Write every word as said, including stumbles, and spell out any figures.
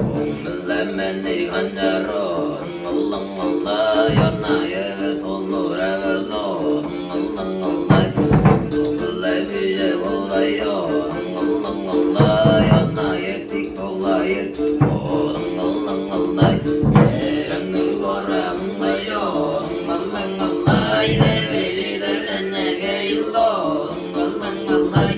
Ооң-биле мени канчаар, ооң ылдың ылдай, орнай эвес, олур эвес, ооң ылдың ылдай. Ооң-биле бижек болгай, ооң ылдың ылдай, орнай эртик, солай эртик, ооң ылдың ылдай. Череңниг орамгай, ооң ылдың ылдай, девири дөрленнеге ил, ооң ылдың ылдай.